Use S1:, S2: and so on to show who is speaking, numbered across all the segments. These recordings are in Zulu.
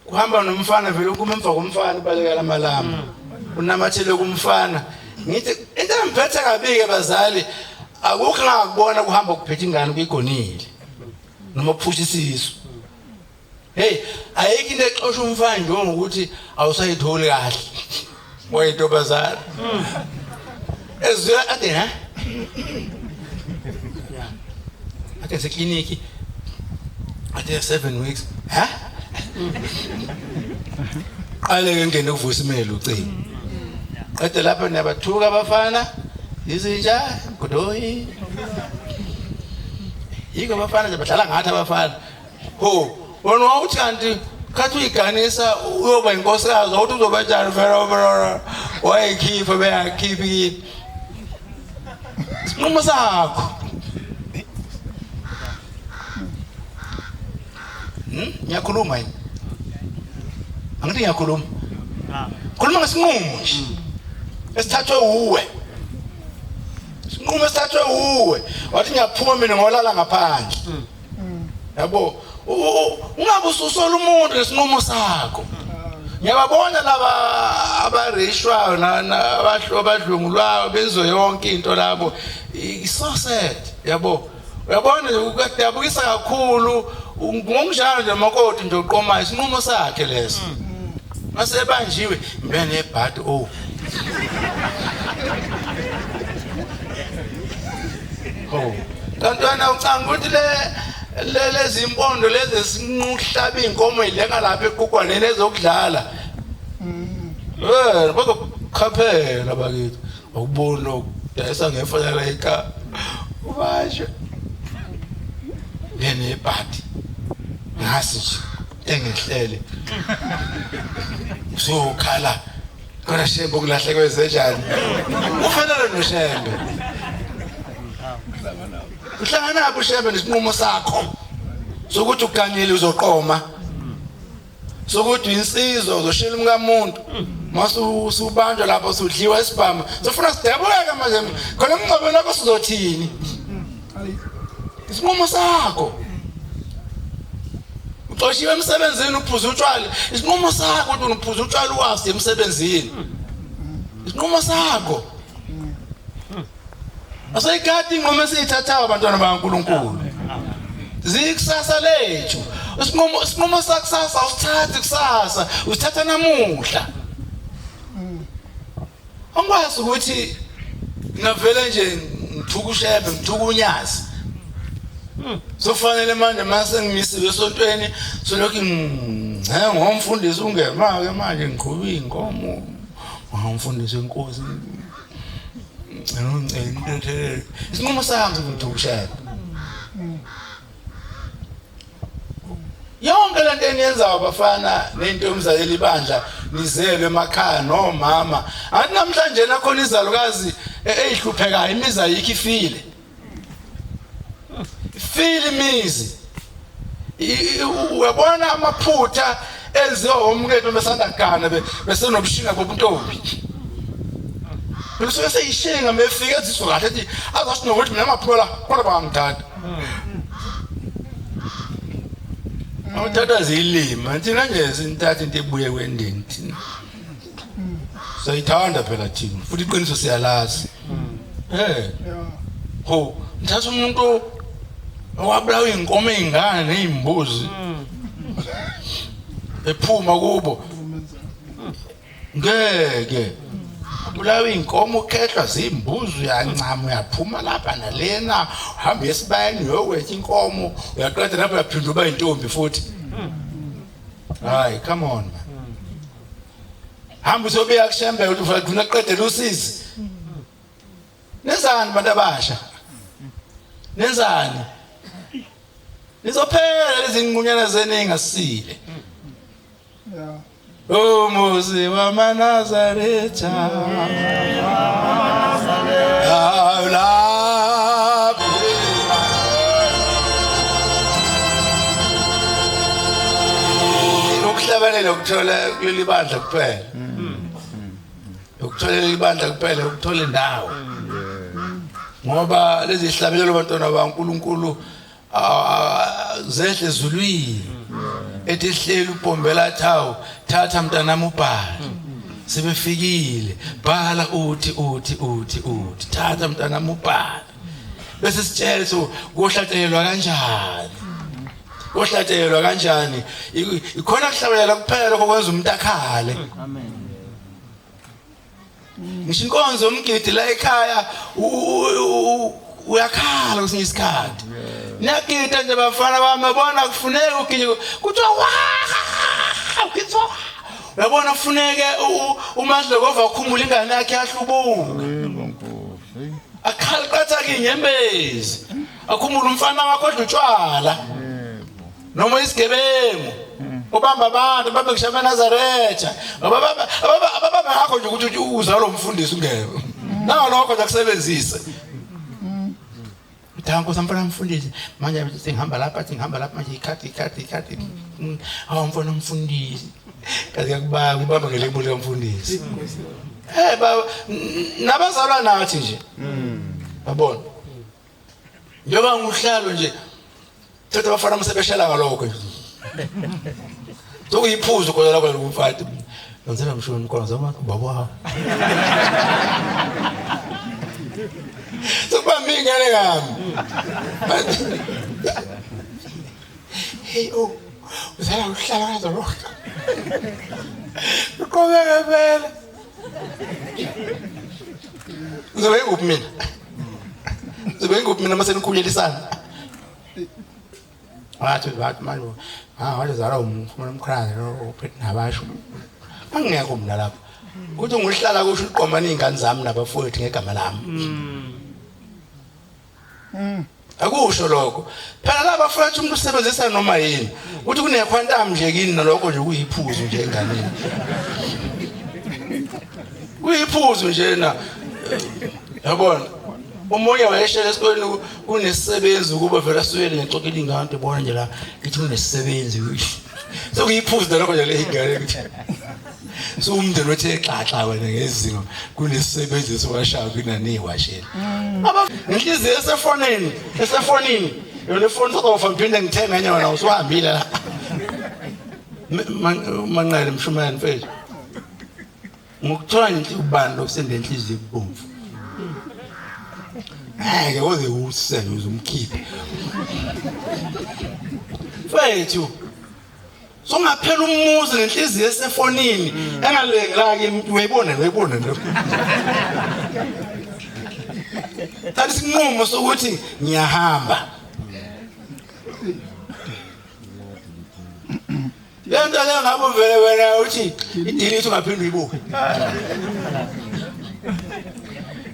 S1: Kuhamba nomfana vele ukuma emva komfana ubaleka lamalama. Unamathele kumfana. Ngithi into engiphethe kabi ke bazali akukho ngakubona kuhamba kuphethe ingane kuyigonile. Noma kuphusha isisu. Hey, ayikho into exosha umfana njengokuthi awusayitholi kahle. Wayintombazana. Ezwe ade ha? Ade sekliniki. Ade 7 weeks. Ha? Qale ke ngene kuvusa imeli ucingo. Qede lapha niyabathuka abafana. Izinja, godoyi. Yiko abafana nje badlala ngathi abafana. Ho, wena wawuthi kanti khathi uyiganisa uyoba inkosikazi wawuthi uzoba njani vele vele wayikhipha bengakhiphi yini. Isinqumo sakho. Ngiyakhuluma yini? Angithi ngiyakhuluma. Khuluma ngesinqumo nje. Esithathwe uwe. Isinqumo esithathwe uwe. Wathi ngiyaphuma mina ngolala ngaphandle. Yabo, ungabe ususola umuntu ngesinqumo sakho. Ngiyababona laba abarishwayo abadlwengulwayo benziwe yonke into labo. It's so sad, yabo. Uyabona nje kuyadabukisa kakhulu ngokunjalo nje makoti nje uqomayo isinqumo sakhe leso. Mase ebanjiwe impela nebhadi oh. Oh. Kanti wena ucanga ukuthi le lezi impondo lezi esinquhlaba inkomo ilenga lapha equgwaneni ezokudlala. Eh bazokukhaphela bakithi. Awuboni lokho. Dayisa ngefonela eka. Ubasho. Ngene ebhadi. Ngasi nje engehlele. Usukhala Kodwa Shembe ukulahleka kwenzenjani? Ufanele noShembe. Uhlanganaphi uShembe nesinqumo sakho sokuthi uganile uzoqoma sokuthi insizwa uzoshela umkamuntu mase usubanjwa lapho usudliwa isibhamu sofuna sidebuleke manje khona emngcwabeni wakho sizothini isinqumo sakho uxoshiwe emsebenzini uphuza utshwala isinqumo sakho ukuthi uphuza utshwala uwasi emsebenzini isinqumo sakho asayikade inqumo esiyithathayo abantwana bakaNkulunkulu ziyikusasa lethu isinqumo isinqumo sakusasa usithathe kusasa usithatha namuhla Angikwazi ukuthi ngavele nje ngithuka uShembe ngithuka uNyazi. Sofanele manje mase ngimisiwe esontweni solokhu ngingce ngomfundisi ungema ke manje ngiqhuba inkomo. Ngomfundisi wenkosi. Ngicela ungicela into Isinqumo sami ngithuka uShembe. Yonke lento eniyenzayo bafana nentombi zaleli bandla nizelwe emakhaya nomama. Athi namhlanje nakhona izalukazi eyihluphekayo imizi ayikho ifile. Ifile imizi. Uyabona amaphutha enziwa omkethu besanda kugana besenobushinga bobuntombi. Bese seyishinga mefika ezizwa kahle ethi azasho nokuthi mina ngaphola kodwa bangangithanda. Awuthatha zilima thina nje sintatha into ebuye kwendeni thina. Sayithanda phela thina futhi iqiniso siyalazi. Eh. Ho, ngithatha umuntu owabulawa inkomo ezingane nezimbuzi. Ephuma kubo. Ngeke. Ubulawa inkomo ukhehlwa zimbuzi uyancama uyaphuma lapha nalena uhamba esibayeni uyokwetha inkomo uyaqeda lapha uyaphinda uba intombi futhi. Hayi come on man. Hamba uzobuya kushembe uthi ufuna kuqedela usizi. Nenzani bantu abasha? Nenzani? Nizophela lezi nqunyana zenu engasile.
S2: Yeah.
S1: Umuzi wamaNazaretha. Awulaphi. Ukuhlabelela ukuthola kuleli bandla kuphela. Ukuthola ibandla kuphela ukuthola indawo. Ngoba lezi zihlabelelo bantwana baNkulunkulu zehle ezulwini. Ethi hleli uBhombela thawu, thatha mntanami ubhale. Sebefikile, bhala uthi uthi uthi uthi, thatha mntanami ubhale. Bese sitshela so kohlatshelwa kanjani? Kohlatshelwa kanjani? Ikhona kuhlabelela kuphela kokwenza umuntu akhale.
S3: Amen.
S1: Ngisho inkonzo yomgidi la ekhaya uyakhala kwesinye isikhathi. Niyagida nje bafana bami, bona kufuneka uginye kuthiwa wa kuthiwa uyabona kufuneke uMadlokova akhumule ingane yakhe yahlubuka.
S2: Yebo Nkosi.
S1: Akhala qatha kinyembezi. Akhumule umfana wakho odla utshwala.
S2: Yebo.
S1: Noma isigebengu. Ubamba abantu babe ngisho amaNazaretha. Ababamba ngakho nje ukuthi uzalwa umfundisi ungeke. Nalokho nje akusebenzise. Uthi Nkosi mfana mfundisi manje sengihamba lapha sengihamba lapha manje ikhadi ikhadi ikhadi. Hawu mfana mfundisi. Kaze yakubamba ubamba ngelebuli kamfundisi. Eh baba nabazalwa nathi nje. Yabona. Njengoba nguhlalo nje thatha abafana msebeshela ngalokho nje. Sokuyiphuzo khona lapha kumfati. Ngenzela ngisho inkonzo baba wakho. Sokubamba ingane kami. Hey oh, uzala uhlala kaze lokho. Uqhubeke phela. Ngizobe ngikuphi mina? Ngizobe ngikuphi mina mase nikhulelisana? Wathi wathi manje ah walizala umfuna umkhrazi lo uphethe nabasho. Angekho mina lapha. Kuthi ngihlala kusho uqoma nezingane zami nabafowethu ngegama lami. Akusho lokho. Phela laba fowethu umuntu usebenzisa noma yini. Uthi kune quantum nje kini nalokho nje kuyiphuzu nje enganeni. Kuyiphuzu nje na. Yabona. Umoya wayeshela esikoleni kunesisebenzi ukuba vele asuyele ngexoxela ingane ebona nje la ngithi kunesisebenzi. Sokuyiphuzu nalokho nje le ingane ukuthi. So umndeni othe xaxa wena ngezinga kunesisebenzi esiwashayo kunani washela. Aba inhliziyo esefonini, esefonini. Yona ifoni sozofa ngiphinde ngithenga enye wena usuhambile la. Manqele mshumayeli mfethu. Ngokuthola nje ubani lokusenda inhliziyo ebomvu. Ngeke uze usele uzumkhiphe. Mfethu songaphela umuzi nenhliziyo esefonini engalengela ke uyayibona uyayibona lo. Thatha isinqumo sokuthi ngiyahamba. Lento le ngabe uvele wena uthi idelete ungaphinde uyibuke.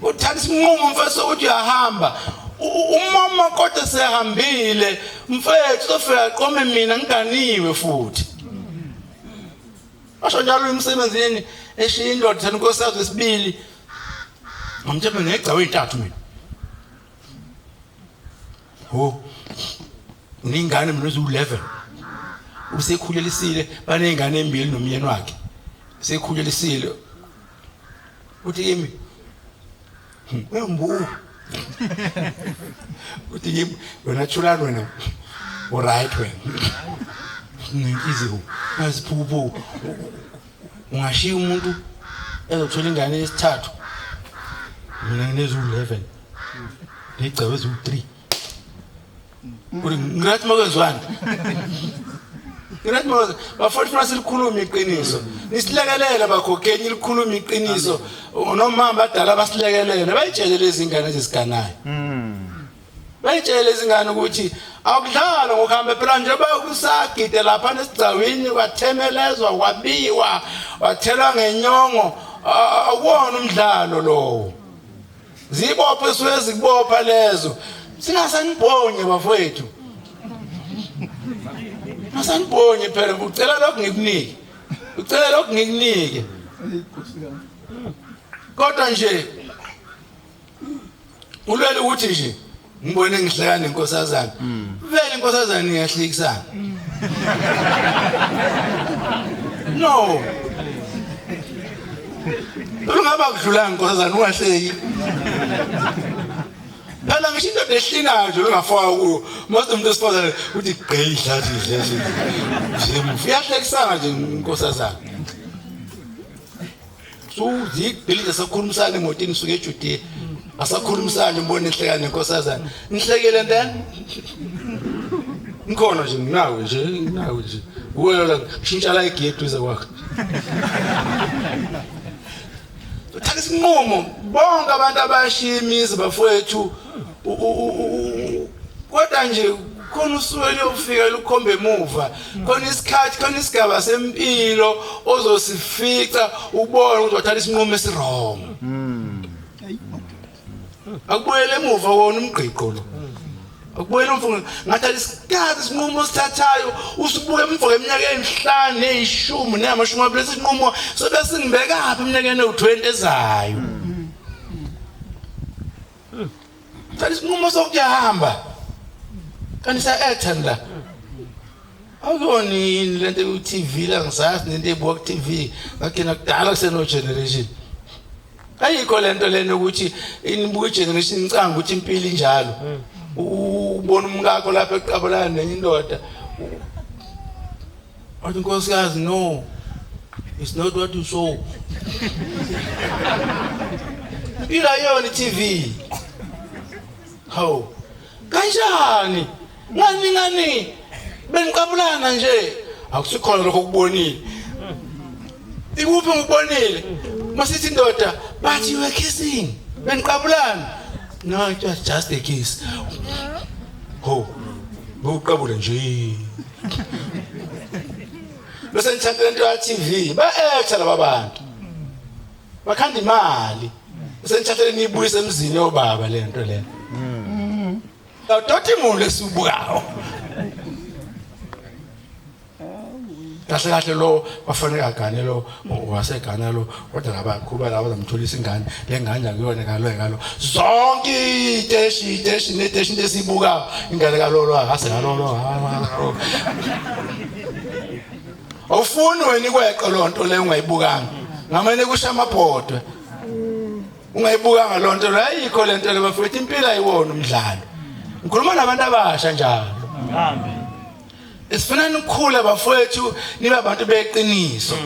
S1: Uthatha isinqumo mfethu sokuthi uyahamba. Umama kodwa sehambile mfethu sofika aqome mina ngiganiwe futhi. Basho njalo emsebenzini eshiya indoda thana inkosikazi wesibili. Ngamtshela ngegcawe intathu mina. Ho. Uningane mina uzu11. Usekhulelisile banezingane embili nomyeni wakhe. Sekhulelisile. Uthi kimi uyambuka. Uthi kimi wena thulani wena. Uright wena. Nenhliziyo ngaziphuphu. Ungashiya umuntu ezothola ingane yesithathu. Mina nginezu 11. Ngigcawe ezu 3. Uri ngirathi makwenziwani? Ngirathi makwenziwani? Bafowethu funa silikhulume iqiniso. Nisilekelele bakhokheli likhulume iqiniso. Nomama badala basilekelele bayitshele lezi ngane ezisiganayo. Bayitshele lezi ngane ukuthi akudlalwa ngokuhamba phela njengoba kusagide lapha nesigcawini kwathemelezwa kwabiwa wathelwa ngenyongo akuwona umdlalo lowo. Zibophe suke zikubopha lezo. Singasanibhonye bafowethu. Masanibhonye phela ucela lokhu ngikunike. Ucela lokhu ngikunike. Kodwa nje ulwele ukuthi nje ngibone ngihleka nenkosazana. Vele inkosazana iyahlekisana. No. Ungaba kudlula inkosazana ungahleki. Phela ngisho indoda ehlinayo nje ungafaka kuyo. Mase umuntu wesifazane uthi gqi ihlathi nje. Nje uyahlekisana nje inkosazana. Suzigqiliza sakhulumisana emotini suke eJudea. Asakhulumisana umbone enhlekane nenkosazana. Nihlekile then? Ngikhona nje nginawe nje nginawe nje. Uwela kushintsha la igiye eduze kwakho. Uthatha isinqumo bonke abantu abashiya imizi bafowethu kodwa nje khona usuku eliyofika lukhombe emuva khona isikhathi khona isigaba sempilo ozosifica ubone ukuthi wathatha isinqumo esirong. Akubuyele emuva wona umgqiqo lo. Akubuyele umfo ngathi isikhathi isinqumo osithathayo usibuke emva kweminyaka emihlanu neyishumi neyamashumi amabili isinqumo sobe singibekaphi eminyakeni ewu-20 ezayo. Thatha isinqumo sokuyahamba. Kanti sa-actor la. Akuyona yini lento ku-TV la ngisazi nento ebuka ku-TV ngagcina kudala kuseno generation. Ayikho lento lena ukuthi inibuka igeneration icanga ukuthi impilo injalo. Ubona umkakho lapha eqabulana nenye indoda. Wathi nkosikazi no. It's not what you saw. Impilo ayona i-TV. Hawu. Kanjani? Ngani ngani? Beniqabulana nje. Akusikhona lokho okubonile. Ikuphi ngikubonile? Masithi indoda, but you were kissing. Beniqabulana. No, it was just a kiss. Ho. Bowuqabule nje. Bese nithatha lento ya TV, ba actor laba bantu. Bakhanda imali. Bese nithatha niyibuyise emzini yobaba lento le. Awudoti muntu esibukayo. Kahle kahle lo bafanele agane lo wasegana lo kodwa ngabaqhuba laba zamtholisa ingane le ngane akuyona kalo kalo zonke iteshi iteshi neteshi into esibukayo ingane kalolo akase kalolo. Awufuni wena ikweqe lonto le ungayibukanga ngamane kusha amabhodwe ungayibukanga lonto le ayikho lento le bafowethu impilo ayiwona umdlalo. Ngikhuluma nabantu abasha njalo.
S3: Amen.
S1: Sifuna nikhule bafowethu nibe abantu beqiniso.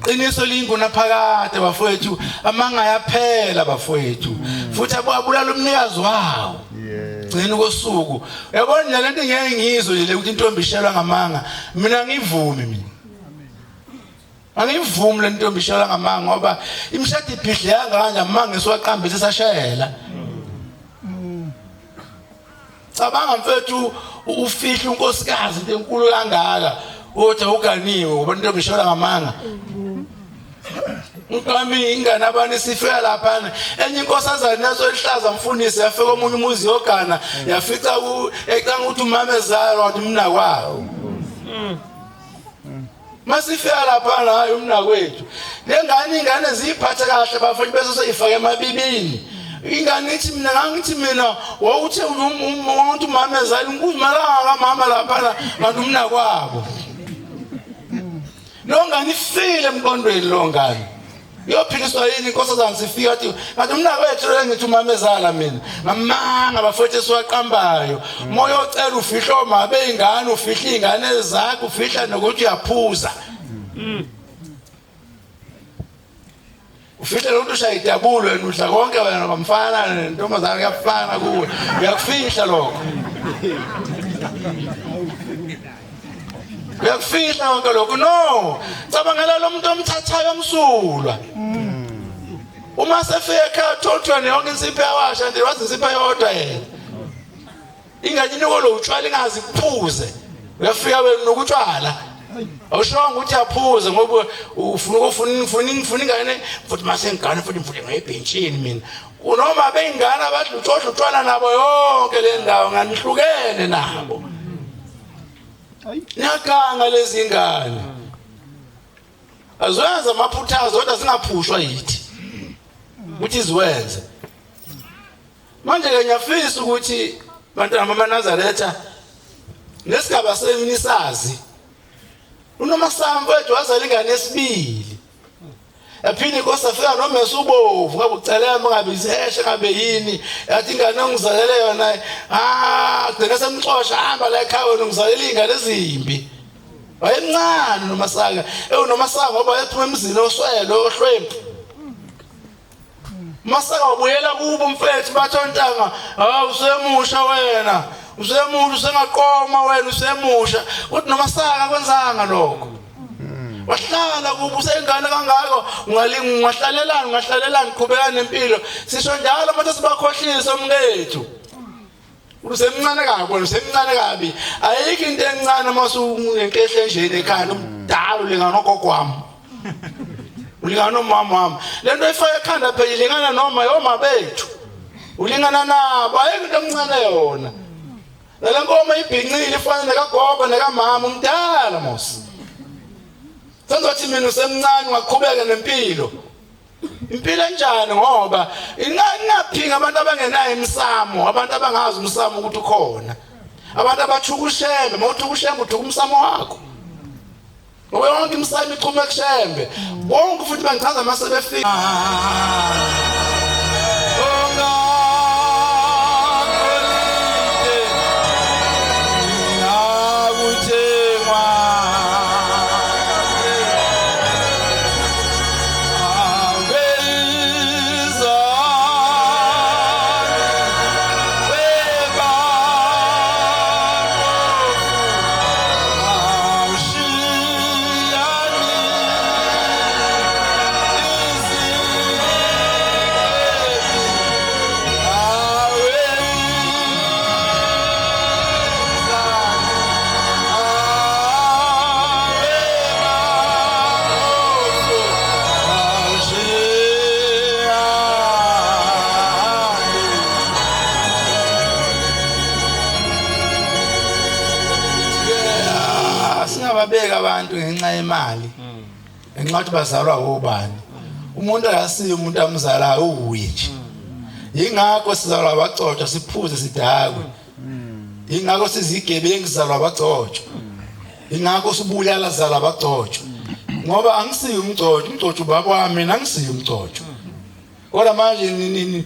S1: Qiniso linguna phakade bafowethu amanga ayaphela bafowethu futhi abulala umnikazi wawo. Gcina kosuku. Uyabona le nto ngeke ngizwe nje ukuthi intombi ishelwa ngamanga. Mina ngivumi mina. Angivumi le ntombi ishelwa ngamanga ngoba imishado ibhidleka kanje amanga esiwaqambisa sashela. Cabanga mfethu ufihla unkosikazi into enkulu kangaka uthi uganiwe ngoba intombi ishelwa ngamanga. Uqami ingane abantu isifika lapha enye inkosazana naso ihlaza mfundisi yafika omunye umuzi yogana yafica ecanga ukuthi umama ezalwa wathi umnakwabo. Masifika lapha hayi umnakwethu. Lengane ingane ziyiphathe kahle bafowethu bese seyifake emabibini. Ingane ithi mina ngangithi mina wawuthe umuntu umama ezala unkuzimalanga kamama lapha kanti umnakwabo. Lo ngane ifile emqondweni lo ngane. Iyophiliswa yini inkosazana sifika athi ngathi umnakwethu lo ngithi umama ezala mina. Ngamanga bafowethu esiwaqambayo. Moya ocela ufihla oma beyingane ufihla ingane zakho ufihla nokuthi uyaphuza. Ufihla lokhu ushaya idabulo wena udla konke wena nomfana nentombazana kuyafana kuwe. Uyakufihla lokho. Uyakufihla konke lokho. No, cabangela lo muntu omthathayo omsulwa. Uma sefika ekhaya uthola yonke insipho yawasha nje wazi insipho yodwa yena. Ingane inuko lo utshwala ingazi kuphuze. Uyafika wena nokutshwala. Awushongo ukuthi aphuze ngoba ufuna ukufuna ufuna ufuna ingane futhi mase ngane futhi mfuthi ngayibhentshini mina. Unoma beyingane abadla utshwala utshwala nabo yonke le ndawo nganihlukene nabo. Niyaganga lezi ngane. Aziwenza amaphutha azo kodwa singaphushwa yithi. Ukuthi ziwenze. Manje ke ngiyafisa ukuthi bantwana bamaNazaretha nesigaba senu nisazi. Unomasambo wethu wazala ingane yesibili. Yaphinde inkosi afika nomese ubovu ngabe ucelema ngabe izeheshe ngabe yini yathi ingane ongizalele yona ah gcina semxosha hamba la ekhaya wena ungizalela iy'ngane ezimbi. Wayemncane noMasaka ewu noMasaka ngoba wayephuma emzini oswele ohlwempu. Masaka wabuyela kubo mfethu bathi ontanga hawu usemusha wena usemusha usengaqoma wena usemusha uthi noMasaka kwenzanga lokho wahlala kubo usengane kangako ungahlalelani ungahlalelani qhubeka nempilo sisho njalo manje sibakhohlise umkethu usemncane kabi wena usemncane kabi ayikho into encane uma usunenkehla enjeni ekhanda umdala ulingana nogogo wami ulingana nomama wami le nto ifake ekhanda phela ilingana noma yoma bethu ulingana nabo ayikho into emncane yona nale nkomo ibhincile ifana nekagogo nekamama umdala mos senzothi mina usemncane ungaqhubeka nempilo Impilo enjani ngoba ingaphinga abantu abangenayo imsamo, abantu abangazi umsamo ukuthi ukhona. Abantu abathuka ushembe, mawuthuka ushembe uthuka umsamo wakho. Ngoba yonke imisamo ichume kushembe. Bonke futhi bangichaza mase befika. Singababeka abantu ngenxa yemali ngenxa yokuthi bazalwa obani umuntu akasiye umuntu amzalayo uwuye nje yingakho sizalwa abagcotshwa siphuze sidakwe Ingakho sizigebengu sizalwa abagcotshwa. Ingakho sibulala sizalwa abagcotshwa. Ngoba angisiyi umgcotshwa, umgcotshwa ubaba wami mina angisiyi umgcotshwa. Kodwa manje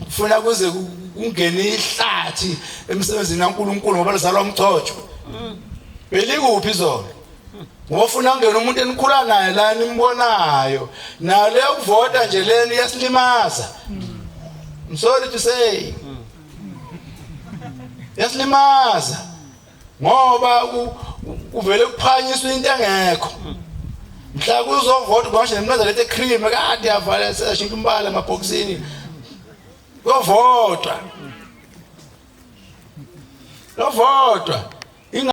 S1: funa kuze kungene ihlathi emsebenzini kaNkuluNkulu ngoba lizalwa umgcotshwa. Belikuphi izolo? Ngoba ufuna kungena umuntu enikhula naye la nimbonayo. Nayo leyo kuvota nje leni iyasilimaza. I'm sorry to say. Yasilimaza ngoba kuvele kuphanyiswa into engekho. Mhla kuzovota kwasho nemlaza lethe cream kade yavala seshintsha umbala emabhokisini. Kuyovotwa. Kuyovotwa.